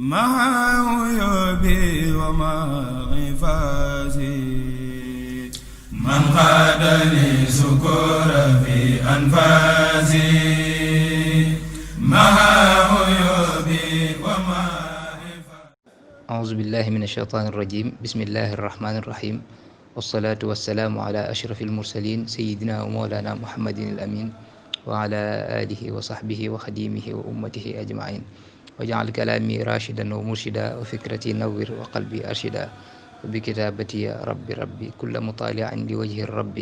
مع عيوبي ومع عفاسي من قادني سكور في أنفاسي مع عيوبي ومع أعوذ بالله من الشيطان الرجيم بسم الله الرحمن الرحيم والصلاة والسلام على أشرف المرسلين سيدنا ومولانا محمد الأمين وعلى آله وصحبه وخديمه وأمته أجمعين وجعل كلامي راشدا ومرشدا وفكرتي نور وقلبي أرشدا وبكتابتي يا ربي كل مطالع لوجه الرب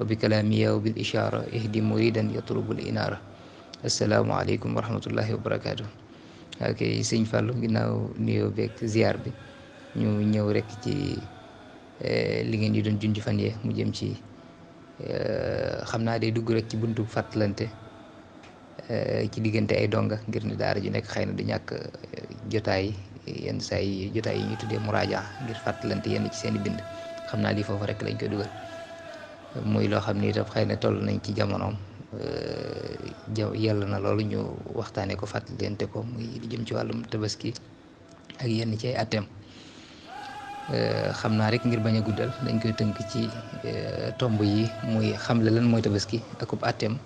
وبكلامي وبالإشارة اهدي مريدا يطلب الإنارة. السلام عليكم ورحمة الله وبركاته. ok sëñ Fallou ginnaaw nuyoo beeg ziar bi ñu ñëw rek ci li ngeen di doon junj fan yee mu jëm ci xam naa day dugg rek ci buntu fàttalante ci diggante ay donga ngir ne daara ju nekk xëy na du ñàkk jotaay yenn saa yi jotaay yi ñu tuddee muraaja ngir fàttalante yenn ci seen i bind xam naa lii foofu rek lañ koy dugal muy loo xam ni itam xëy na toll nañ ci jamonoom. yàlla na loolu ñu waxtaanee ko fàttalente ko muy di jëm ci wàllum tabaski ak yenn ci ay atteem xam naa rek ngir bañ a guddal dañ koy tënk ci tomb yi muy xamle lan mooy tabaski akub atteem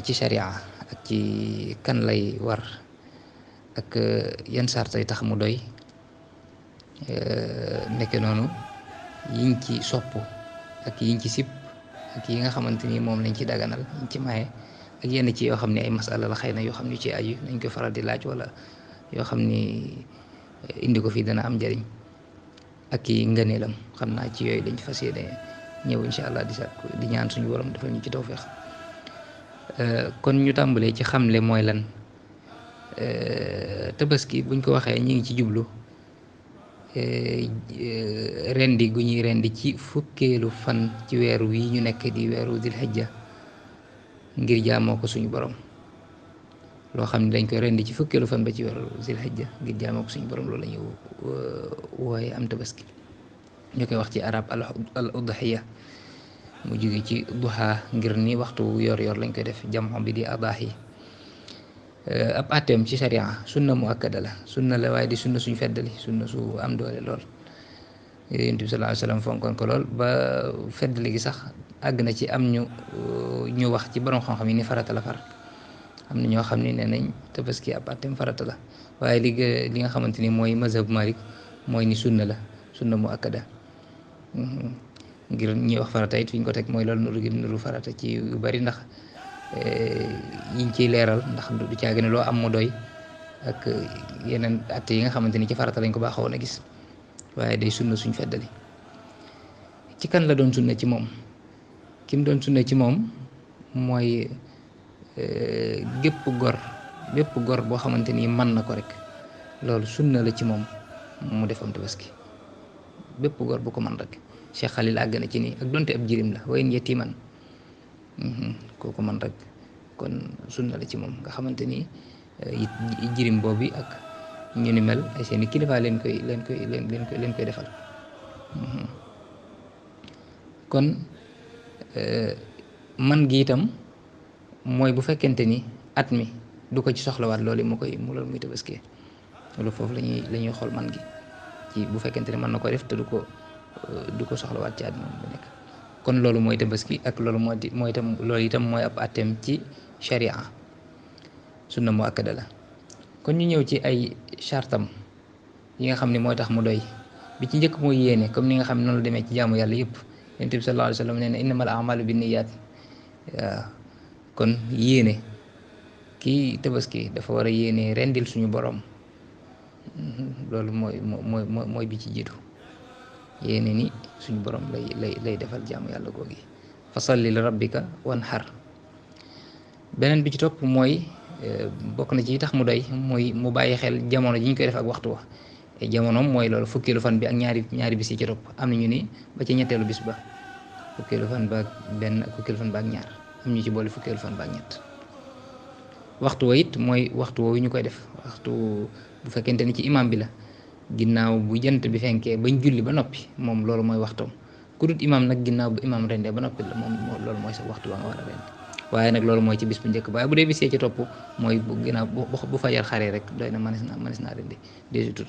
ci sharia ak ci kan lay war ak yan sartay tax mu doy nekke noonu yiñ ci sopp ak yiñ ci sib ak yi nga xamante ni moom lañ ci daganal ñu ci maye ak yenn ci yoo xam ne ay masala la xëy na yoo xam ne ci aju nañ koy faral di laaj wala yoo xam ni indi ko fii dana am njëriñ ak yi ngëneelam xam naa ci yooyu lañ fas yéene ñëw incha allah di ñaan suñu borom dafa ñu ci tawfeex kon ñu tàmbalee ci xamle mooy lan tabaski buñ ko waxee ñi ngi ci jublu rendi gu ñuy rendi ci fukkeelu fan ci weer wi ñu nekk di weeru dil hijja ngir jaamoo ko suñu borom loo xam ne dañ koy rendi ci fukkeelu fan ba ci weeru dil hijja ngir jaamoo ko suñu borom loolu la ñuy wooye am tabaski ñu koy wax ci arab al udhiya mu jóge ci duha ngir ni waxtu yor lañ koy def jamono bi di adahi ab atteem ci sharia sunna mu akkada la sunna la waaye di sunna suñu feddali sunna su am doole lool yonent bi sallallahu alayhi wasallam fonkoon ko lool ba feddali gi sax àgg na ci am ñu wax ci borom xam-xam yi ni farata la far am na ñoo xam ne nee nañ tabaski ab atteem farata la waaye li nga xamante ni mooy mazhab Malik mooy ni sunna la sunna mu akkada ngir ñuy wax farata it fi ñu ko teg mooy loolu nuru farata ci yu bari ndax yiñ ciy leeral ndax du caagi ne loo am mu doy ak yeneen at yi nga xamante ni ci farata lañ ko baaxoon a gis waaye day sunna suñ feddali ci kan la doon sunna ci moom ki mu doon sunna ci moom mooy bépp gor boo xamante ni mën na ko rek loolu sunna la ci moom mu def am tabaski bépp gor bu ko mën rek Cheikh Khalil àgg na ci nii ak donte ab jirim la wayen yetiman kooku man rek kon sunna la ci moom nga xamante ni jirim boobu ak ñu ni mel ay seeni kilifa leen koy defal kon man gi itam mooy bu fekkente ni at mi du ko ci soxlawaat loolu loolu muy tabaski loolu foofu la ñuy xool man gi ci bu fekkente ni mën na ko def te du ko soxlawaat ci at moom bu nekk kon loolu mooy tabaski ak loolu loolu itam mooy ab atteem ci sharia sunna mu akkada la kon ñu ñëw ci ay chartam yi nga xam ne mooy tax mu doy bi ci njëkk mooy yéene comme ni nga xam ne noonu la demee ci jaamu yàlla yëpp yonent bi sallallahu alayhi wa sallam nee na innamal a'malu binniyaat waaw kon yéene kii tabaski dafa war a yéene rendil suñu borom loolu mooy bi ci jiitu yéene ni suñu borom lay defal jaamu yàlla googi fa salli li rabbika wanhar. beneen bi ci topp mooy bokk na ci tax mu doy mooy mu bàyyi xel jamono ji ñu koy def ak waxtu wa jamonoom mooy loolu fukkeelu fan bi ak ñaari bis yi ci topp am na ñu ni ba ci ñetteelu bis ba fukkeelu fan ba ak benn ak fukkeelu fan ba ak ñaar am ñu ci boole fukkeelu fan ba ak ñett waxtu wa it mooy waxtu woowu ñu koy def waxtu bu fekkente ni ci imam bi la ginnaaw bu jant bi fenkee bañ julli ba noppi moom loolu mooy waxtoom ku dut imam nag ginnaaw bu imam rendee ba noppi la moom loolu mooy sa waxtu wa nga war a rend waaye nag loolu mooy ci bis bu njëkk waaye bu dee bis yee ci topp mooy bu ginnaaw bu fajar xaree rek doy na mënees naa rendi déetut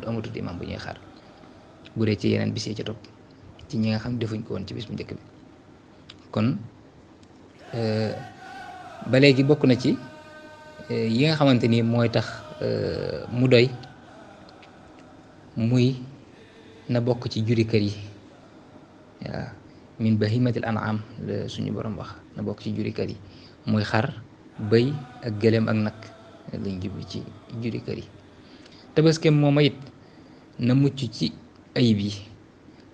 amutut imam bu ñuy xaar bu dee ci yeneen bis yee ci topp ci ñi nga xam defuñ ko woon ci bis bu njëkk bi kon ba léegi bokk na ci yi nga xamante ni mooy tax mu doy muy na bokk ci juri kër yi waaw min bahimatil an'am la suñu borom wax na bokk ci juri kër yi muy xar bëy ak gëléem ak nag lañ jublu ci juri kër yi tabaskeem mooma it na mucc ci ayib yi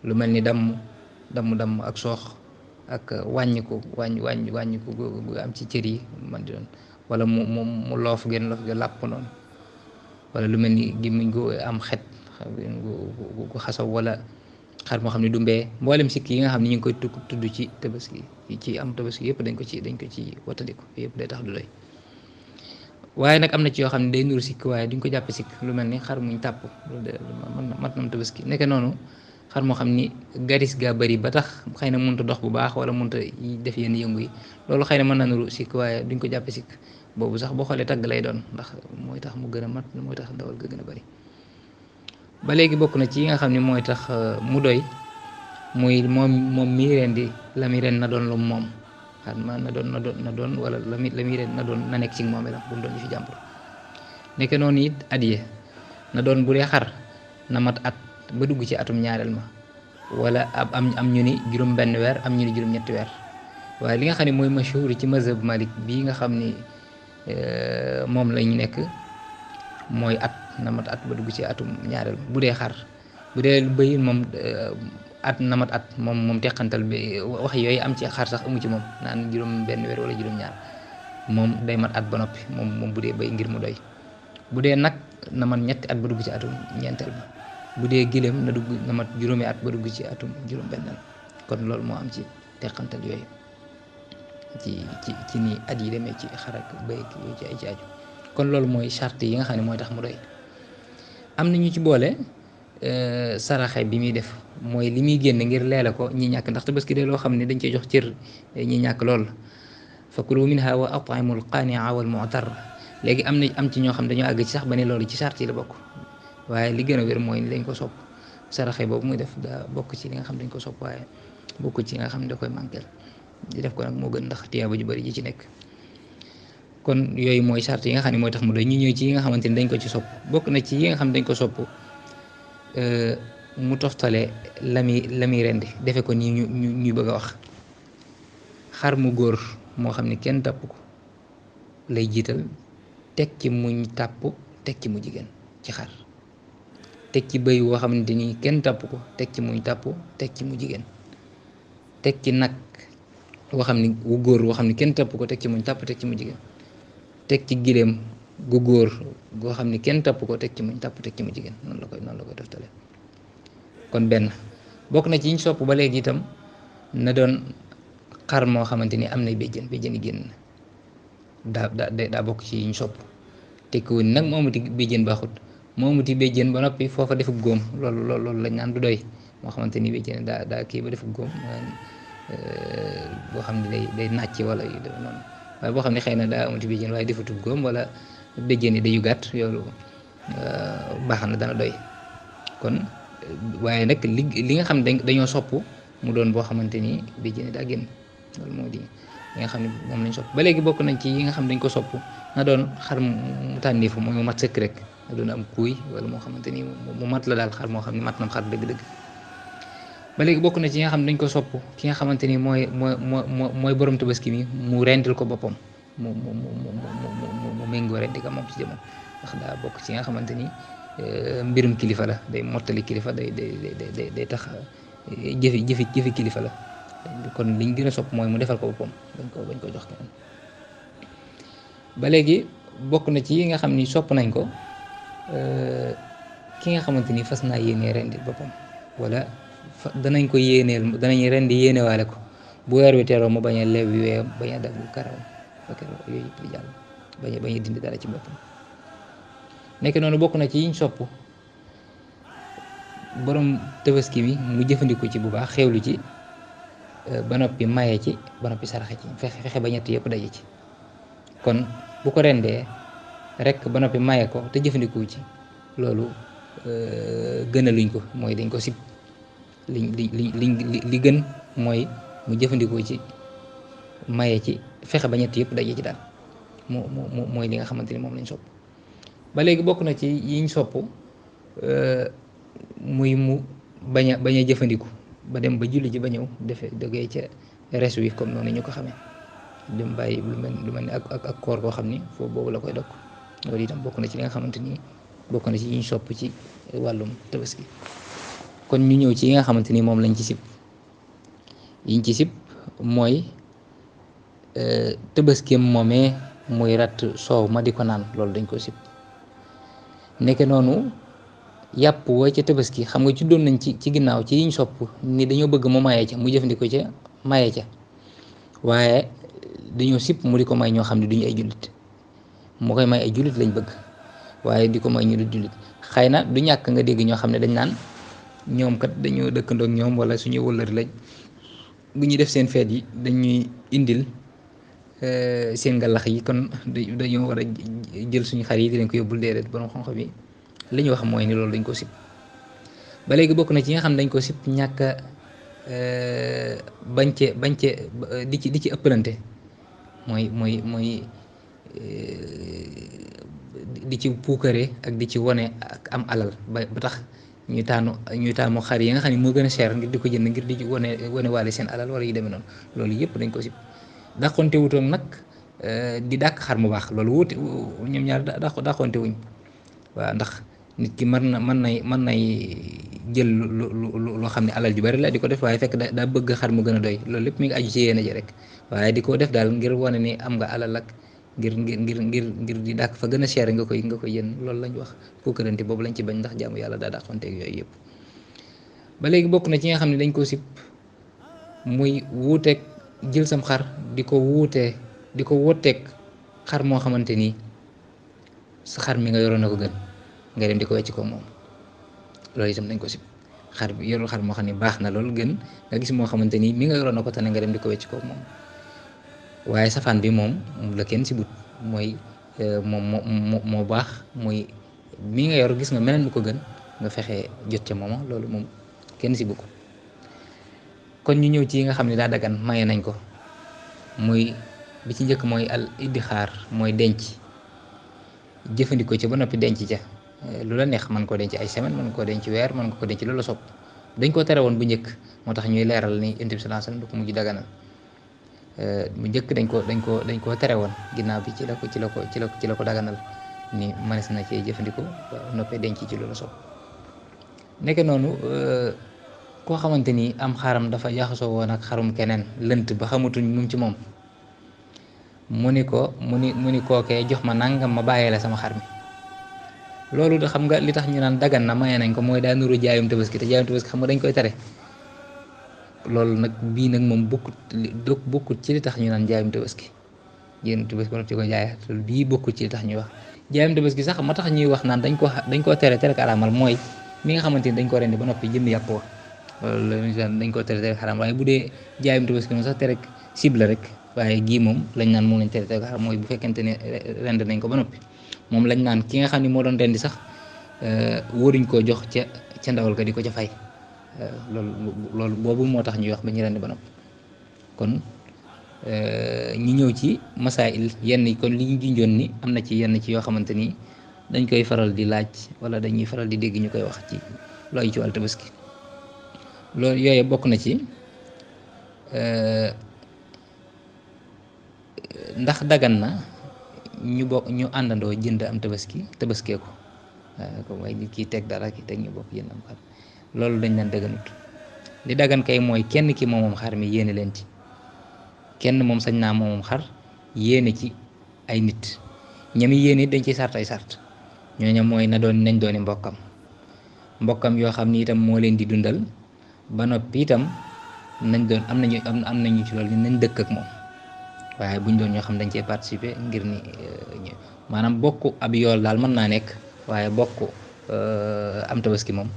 lu mel ni damm ak soox ak wàññiku gu am ci cër yi man di doon wala mu loof gen làpp noonu wala lu mel ni gémmiñ gu am xet gu xasaw wala xar moo xam ne du mbee mboolem sikk yi nga xam ne ñu ngi koy tudd ci tabaski ci am tabaski yëpp dañ ko ci wattandiku yëpp day tax du doy waaye nag am na ci yoo xam ne day nuru sikk waaye duñ ko jàppe sikk lu mel ni xar muñ tàpp mat nam tabaski nekk noonu xar moo xam ni garis gaa bëri ba tax xëy na mënut a dox bu baax wala mënut a def yenn yëngu yi loolu xëy na mën na nuru sikk waaye duñ ko jàppe sikk boobu sax boo xoolee tagg lay doon ndax mooy tax mu gën a mat mooy tax ndawal ga gën a bëri ba léegi bokk na ci yi nga xam ne mooy tax mu doy muy moom mii ren di la muy ren na doon lu moom xar ma na doon wala la muy ren na doon na nekk ci moom la bu mu doon ñu fi jàmbur nekk noonu it adiye na doon bu dee xar na mat at ba dugg ci atum ñaareel ma wala am ñu ni juróom benn weer am ñu ni juróom ñetti weer waaye li nga xam ne mooy mashhur ci mazhab Malik bii nga xam ni moom lañu nekk mooy at na mat at ba dugg ci atum ñaareel bu dee xar bu dee bëy moom at na mat at moom teqantal bi wax yooyu am ci xar sax amu ci moom naan juróom benn weer wala juróom ñaar moom day mat at ba noppi moom bu dee bëy ngir mu doy bu dee nag na mat ñetti at ba dugg ci atum ñeenteel ba bu dee giléem na mat juróomi at ba dugg ci atum juróom benneel kon loolu moo am ci teqantal yooyu ci ni at yi demee ci xar ak bëy yooyu ci ay ci aju kon loolu mooy charte yi nga xam ne mooy tax mu doy am na ñu ci boole saraxe bi muy def mooy li muy génn ngir leele ko ñi ñàkk ndax tabaski de loo xam ne dañ cey jox cër ñi ñàkk lool fa kulu minha wa at'imul qani'a wal mu'tar léegi am ci ñoo xam dañoo àgg ci sax ba ne loolu ci charte yi la bokk waaye li gën a wér mooy ni dañ ko sopp saraxe boobu muy def daa bokk ci li nga xam dañ ko sopp waaye bokk ci nga xam ne da koy manquel di def ko nag moo gën ndax tiyaaba ju bari ji ci nekk kon yooyu mooy charte yi nga xam ne mooy tax mu doy ñu ñëw ci yi nga xamante ni dañ ko ci sopp bokk na ci yi nga xam ne dañ ko sopp mu toftale la muy rendi defe ko nii ñuy bëgg a wax xar mu góor moo xam ne kenn tàpp ko lay jiital teg ci muñ tàpp teg ci mu jigéen ci xar teg ci bëy woo xamante ni kenn tàpp ko teg ci muñ tàpp teg ci mu jigéen teg ci nag woo xam ne wu góor woo xam ne kenn tàpp ko teg ci muñ tàpp teg ci mu jigéen teg ci giléem gu góor goo xam ne kenn tàpp ko teg ci muñ tàpp teg ci mu jigéen noonu la koy toftale kon benn bokk na ci yiñ sopp ba léegi itam na doon xar moo xamante ni am nay béjjën yi génn daa bokk ci yiñ sopp tekkiwuñ nag moo amuti béjjën baaxut moo amuti béjjën ba noppi foofa defub góom loolu lañ naan du doy moo xamante ni béjjën daa kii ba defub góom boo xam ne day nàcc wala yu def noonu waaye boo xam ne xëy na daa amuti béjjën waaye defatub góom wala béjjën yi dayu gàtt yoolu baax na dana doy kon waaye nag li nga xam ne dañoo sopp mu doon boo xamante ni béjjën daa génn loolu moo di li nga xam ne moom lañ sopp ba léegi bokk nañ ci yi nga xam dañ ko sopp na doon xar mu tànniifu mooy mu mat sëkk rek na doon am kuuy wala moo xamante ni mu mat la daal xar moo xam ne mat nam xar dëgg-dëgg ba léegi bokk na ci yi nga xam ne dañ ko sopp ki nga xamante ni mooy borom tabaski mi mu rendil ko boppam mu méngoo rendi ko moom ci jëmmam ndax daa bokk ci nga xamante ni mbirum kilifa la day mottali kilifa day tax jëfi kilifa la kon liñ gën a sopp mooy mu defal ko boppam bañ ko jox keneen ba léegi bokk na ci yi nga xam ni sopp nañ ko ki nga xamante ni fas naa yéenee rendi boppam wala danañ ko yéeneel danañ rendi yéenewaale ko bu weer wi teeroo mu bañ a lew wi weeyam bañ a dagg karawam ba keroog yooyu yëpp di jàll bañ a dindi dara ci boppam nekk noonu bokk na ci yiñ sopp borom tabaski bi mu jëfandiku ci bu baax xewlu ci ba noppi maye ci ba noppi saraxe ci fexe ba ñett yëpp daje ci. kon bu ko rendee rek ba noppi maye ko te jëfandikoo ci loolu gënaluñ ko, mooy dañ ko sib. li gën mooy mu jëfandikoo ci maye ci fexe ba ñett yëpp daje ci daal mooy li nga xamante ni moom lañ sopp. ba léegi bokk na ci yiñ sopp muy mu bañ a jëfandiku ba dem ba julli ji ba ñëw defe dogee ca res wi comme noonu ñu ko xamee, dem bàyyi lu mel ni ak koor koo xam ni foofu boobu la koy dog. loolu itam bokk na ci li nga xamante ni bokk na ci yiñ sopp ci wàllum tabaski. kon ñu ñëw ci yi nga xamante ni moom lañ ci sib. yiñ ci sib mooy tëbaskeem moomee muy rat soow ma di ko naan, loolu dañ ko sib. nekke noonu yàpp wa ca tëbaski xam nga ci doon nañ ci ginnaaw ci yiñ sopp ni dañoo bëgg mu mayee ca mu jëfandikoo ca mayee ca, waaye dañoo sib mu di ko may ñoo xam ne duñu ay jullit. mu koy may ay jullit lañ bëgg, waaye di ko may ñu du jullit. xëy na du ñàkk nga dégg ñoo xam ne dañ naan ñoom kat dañoo dëkkandoog ñoom wala suñu wëllëri lañ, bu ñuy def seen feet yi dañuy indil seen ngalax yi, kon dañoo war a jël suñu xar yi di leen ko yóbbul. déedéet, borom xonq bi li ñu wax mooy ni loolu dañ ko sib. ba léegi bokk na ci nga xam ne dañ ko sib ñàkk bañ cee di ci ëppalante, mooy di ci puukare ak di ci wone ak am alal ba tax ñuy taamu xar yi nga xam ne moo gën a cher ngir di ko jënd ngir di ci wane waale seen alal wala yu demee noonu. loolu yëpp dañ ko sib. dàqonte wutoon nag di dàq xar mu baax, loolu wuute ñoom ñaar dàqonte wuñ. waaw, ndax nit ki mën nay jël loo xam ne alal ju bari la di ko def, waaye fekk daa bëgg xar mu gën a doy. loolu lépp mi ngi aju ci yéene ji rek, waaye di ko def daal ngir wane ni am nga alal ak ngir di dàq fa gën a cher nga koy jënd. loolu lañ wax puukarante boobu lañ ci bañ, ndax jaamu yàlla daa dàqonteeg yooyu yëpp. ba léegi bokk na ci nga xam ne dañ ko sib muy wuuteeg jël sam xar di ko wóoteeg xar moo xamante ni sa xar mi nga yoroon na ko gën nga dem di ko wecc ko moom. loolu itam dañ ko sib. xar bi yorul xar moo xam ne baax na loolu gën nga gis moo xamante ni mi nga yoroon na ko tane nga dem di ko wecc ko moom. waaye safaan bi moom la kenn si but, mooy moo baax, muy mi nga yor gis nga meneen mu ko gën nga fexe jot ca mooma. loolu moom kenn si bu ko. kon ñu ñëw ci yi nga xam ne daa dagan maye nañ ko, muy bi ci njëkk mooy al iddixaar, mooy denc. jëfandikoo ci ba noppi denc ca lu la neex, mën koo denc ay semaine, mën koo denc weer, mën nga ko denc loolu la sopp. dañ koo tere woon bu njëkk, moo tax ñuy leeral ni Yonent bi sallallahu alayhi wasallam du ko mujj daganal. bu njëkk dañ koo tere woon, ginnaaw bi ci la ko daganal ni mënees na cee jëfandikoo ba noppee denc ci loolu sopp. nekk noonu koo xamante ni am xaram dafa jaxasoo woon ak xarum keneen, lënt ba xamatuñ mu ci moom, mu ni kookee jox ma nangam ma bàyyee la sama xar mi. loolu da xam nga li tax ñu naan dagan na maye nañ ko, mooy daa nuru jaayum tabaski, te jaayum tabaski xam nga dañ koy tere. loolu nag bii nag moom bokkut ci li tax ñu naan jaayum tabaski. jaayum tabaski ba noppi ko jaayaat, loolu bii bokkut ci li tax ñuy wax jaayum tabaski. sax ma tax ñuy wax naan dañ koo tere ko araamal, mooy mi nga xamante ni dañ ko rendi ba noppi jënd yàpp wa, loolu dañ koo tere ko xaraam. waaye bu dee jaayum tabaski moom sax tere cible rek, waaye gii moom lañ naan moom lañ tere ko xaraam, mooy bu fekkente ne rend nañ ko ba noppi. moom lañ naan ki nga xam ne moo doon rendi sax waruñ koo jox ca ndawal ka di ko ca fay. loolu boobu moo tax ñuy wax ba ñu rendi ba noppi. kon ñi ñëw ci masail yenn kon li ñu junjoon ni am na ci yenn ci yoo xamante ni dañ koy faral di laaj wala dañuy faral di dégg ñu koy wax ci lu aju ci wàllu tabaski. loolu yooyu bokk na ci ndax dagan na ñu àndandoo jënd am tabaskee ko comme ay nit kiy teg dara ki teg ñu bokk jënd am xar. loolu dañ naan daganut. li dagan kay mooy kenn ki moomam xar mi yéene leen ci, kenn moom sañ naa moomam xar yéene ci ay nit, ñami yéene dañ ci sart ay sart. ñooñu mooy nañ dooni mbokkam yoo xam ni itam moo leen di dundal ba noppi itam am nañu ci loolu nañ dëkk ak moom. waaye buñ doon ñoo xam dañ cee participer ngir ni maanaam bokk ab yool daal mën naa nekk, waaye bokk am tabaski moom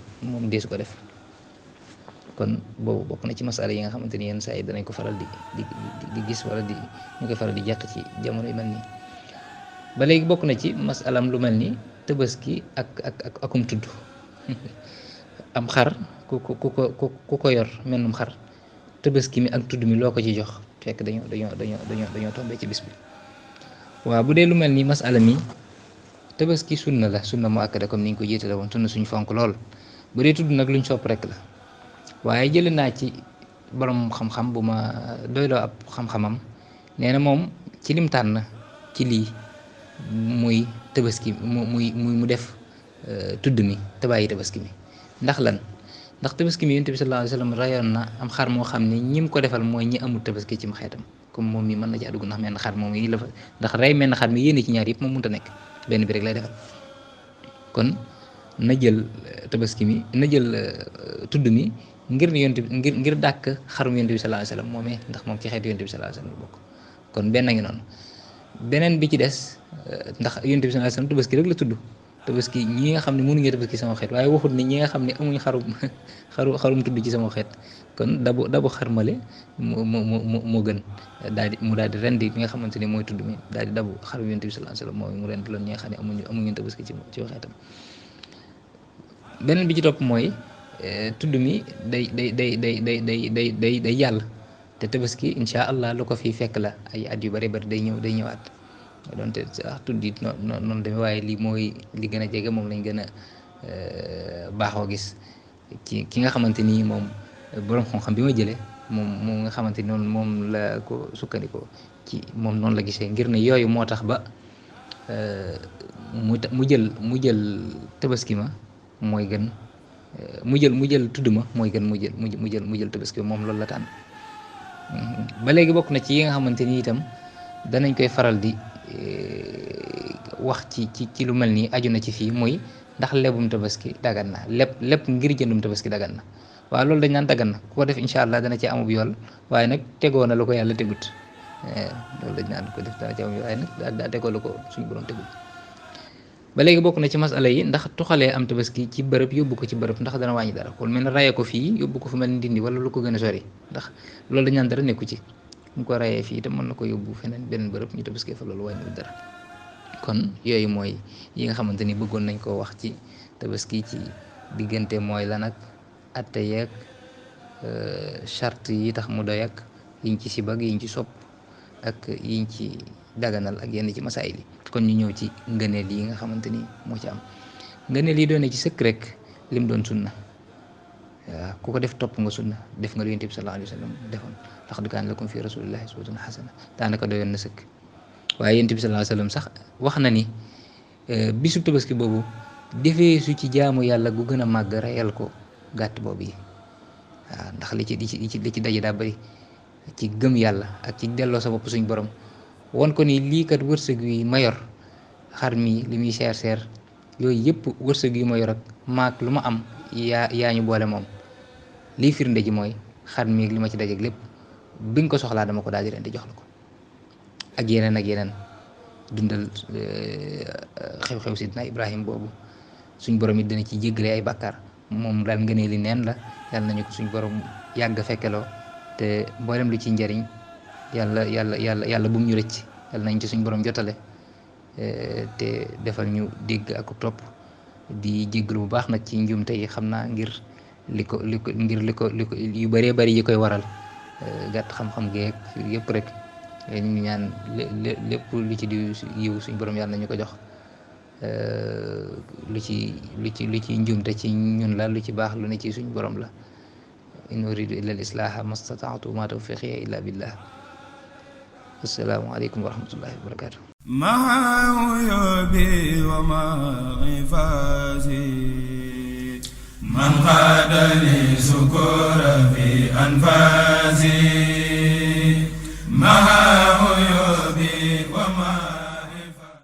deesu ko def. kon boobu bokk na ci masala yi nga xamante ni yenn saa yi danañ ko faral di gis wala ñu koy faral di jàq ci jamono yu mel nii. ba léegi bokk na ci masalam lu mel ni tabaski ak akum tudd am xar ku ko yor mennum xar tabaski mi ak tudd mi loo ko ci jox fekk dañoo tombee ci bis bi. waaw bu dee lu mel ni masala mi tabaski sunna la sunna mu akkada comme ni ñu ko jiitale woon sunna suñu fonk lool. bu dee tudd nag luñ sopp rek la waaye jëlee naa ci borom xam-xam bu ma doyloo ab xam-xamam nee na moom ci lim tànn ci lii muy tabaski mu def tudd mi te bàyyi tabaski mi. ndax lan ndax tabaski mi yonent bi sallallahu alayhi wa sallam rayoon na am xar moo xam ne ñim ko defal mooy ñi amul tabaski ci xeetam comme moom mi mën na ci àddugu ndax menn xar moom yi la fa ndax rey menn xar mi yéene ci ñaar yëpp moom mënut a nekk benn bi rek lay defal kon na jël tabaski mi na jël tudd mi ngir ngir dàkk xarum yonent bi sallallahu alayhi wa sallam moomee ndax moom ci xeetu yonent bi sallallahu alayhi wa sallam bokk kon benn ngi noonu. beneen bi ci des ndax yonent bi sallallahu alayhi wa sallam tabaski rek la tudd tabaski ñi nga xam ne mënuñu tabaski sama xeet waaye waxut ni ñi nga xam ne amuñ xarum tudd ci sama xeet kon dabu xarmale moo gën daal di rendi li nga xamante ni mooy tudd mi daal di dabu xarum yonent bi sallallahu alayhi wa sallam mooy mu rendi loolu ñi nga xam ne amuñu tabaski ci xeetam. beneen bi ci topp mooy tudd mi day yàlla te tabaski incha allah lu ko fi fekk la ay at yu bari day ñëwaat donte sax tudd it noonu demee waaye lii mooy li gën a jege moom lañ gën a baaxoo gis ci ki nga xamante ni moom borom xam-xam bi ma jëlee moom nga xamante ni noonu moom la ko sukkandikoo ci moom noonu la gisee ngir ne yooyu moo tax ba mu jël tabaski ma mooy gën mu jël tudd ma mooy gën mu jël tabaski moom loolu la tànn. ba léegi bokk na ci yi nga xamante ni itam danañ koy faral di wax ci lu mel nii aju na ci fii muy ndax lebum tabaski dagan na lépp ngir jëndum tabaski dagan na waaw loolu dañ naan dagan na ku ko def incha allah dana ci amub yool waaye nag tegoo na lu ko yàlla tegut loolu dañ naan ko def dana ci amub yool waaye nag daa tegoo lu ko suñu borom tegut. ba léegi bokk na ci masala yi ndax tuxalee am tabaski ci bërëb yóbbu ko ci bërëb ndax dana wàññi dara kon mel ne rayee ko fii yóbbu ko fu mel ni Ndindi wala lu ko gën a sori ndax loolu dañ naan dara nekku ci mu ko rayee fii itam mën na ko yóbbu feneen beneen bërëb ñu tabaskee fa loolu wàññiwul dara. kon yooyu mooy yi nga xamante ni bëggoon nañ koo wax ci tabaski ci diggante mooy lan ak atte yeeg charte yi tax mu doy ak yiñ ci sibag yiñ ci sopp ak yiñ ci daganal ak yenn ci masaayil yi. kon ñu ñëw ci ngëneel yi nga xamante ni moo ci am ngëneel yi doone ci sëkk rek lim doon sunna waaw ku ko def topp nga sunna def nga lu yonent bi sallallahu alayhi wa sallam defoon laqad kaana lakum fi rasulillahi uswatun hasana daanaka doyoon na sëkk. waaye yonent bi sallallahu alayhi wa sallam sax wax na ni bisu tabaski boobu defee su ci jaamu yàlla gu gën a màgg reyal ko gàtt boobu yi waaw ndax li ci daje daa bari ci gëm yàlla ak ci delloo sa bopp suñ borom won ko ni lii kat wërsëg yi ma yor xar mi li muy seer yooyu yëpp wërsëg yi ma yor ak maak lu ma am yaa ñu boole moom lii firnde ji mooy xar mi li ma ci dajeeg lépp bi nga ko soxlaa dama ko daal di leen di jox la ko ak yeneen dundal xew-xew sidna Ibrahim boobu suñ borom it dana ci jéggale ay bàkkaar moom daal ngënee li neen la yàlla nañu ko suñ borom yàgg fekkeloo te mboolem lu ci njariñ yàlla bu mu ñu rëcc yàlla nañ ci suñ borom jotale te defal ñu dégg ak topp di jéggalu bu baax nag ci njuumte yi xam naa ngir li ko yu bëree bëri yi koy waral gàtt xam-xam geeg yëpp rek ñu ñaan lépp lu ci di yiw suñ borom yàlla nañu ko jox lu ci njuumte ci ñun la lu ci baax lu ne ci suñ borom la in uridu illa al islaha mastataatu ma tawfiqiya illa billah assalaamu aleykum wa rahmatullahi wa barakatuh مع عيوبي ومع عفاسي من قادني سكور في أنفاسي